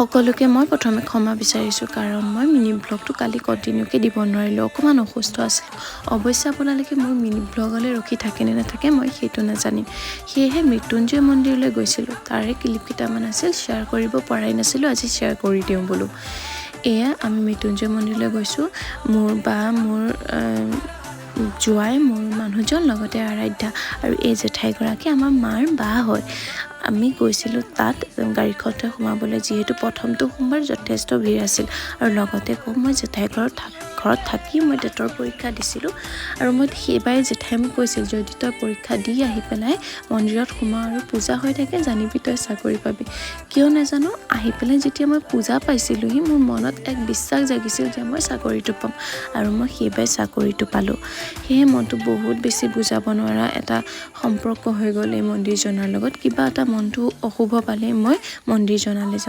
সকলোকে মই প্ৰথমে ক্ষমা বিচাৰিছোঁ, কাৰণ মই মিনি ব্লগটো কালি কণ্টিনিউকৈ দিব নোৱাৰিলোঁ, অকণমান অসুস্থ আছিলোঁ। অৱশ্যে আপোনালোকে মোৰ মিনি ব্লগলৈ ৰখি থাকে নে নাথাকে মই সেইটো নাজানিম। সেয়েহে মৃত্যুঞ্জয় মন্দিৰলৈ গৈছিলোঁ, তাৰে ক্লিপ কেইটামান আছিল, শ্বেয়াৰ কৰিব পৰাই নাছিলোঁ, আজি শ্বেয়াৰ কৰি দিওঁ বোলো। এয়া আমি মৃত্যুঞ্জয় মন্দিৰলৈ গৈছোঁ। মোৰ বা, মোৰ জোঁৱাই, মোৰ মানুহজন, লগতে আৰাধ্যা আৰু এই জেঠাইগৰাকী আমাৰ মাৰ বা হয়। আমি গৈছিলোঁ তাত গাড়ীখনতে সোমাবলৈ, যিহেতু প্ৰথমটো সোমবাৰ যথেষ্ট ভিৰ আছিল। আৰু লগতে কওঁ, মই জেঠাই ঘৰত থাকি মই টেটৰ পৰীক্ষা দিছিলোঁ আৰু মই সেইবাৰে জেঠাই মোক কৈছিল, যদি তই পৰীক্ষা দি আহি পেলাই মন্দিৰত সোমাওঁ আৰু পূজা হৈ থাকে, জানিবি তই চাকৰি পাবি। কিয় নাজানো, আহি পেলাই যেতিয়া মই পূজা পাইছিলোঁহি, মোৰ মনত এক বিশ্বাস জাগিছিল যে মই চাকৰিটো পাম আৰু মই সেইবাৰ চাকৰিটো পালোঁ। সেয়ে মনটো বহুত বেছি বুজাব নোৱাৰা এটা সম্পৰ্ক হৈ গ'ল এই মন্দিৰজনাৰ লগত। কিবা এটা মনটো অশুভ পালে মই মন্দিৰজনালৈ যাওঁ।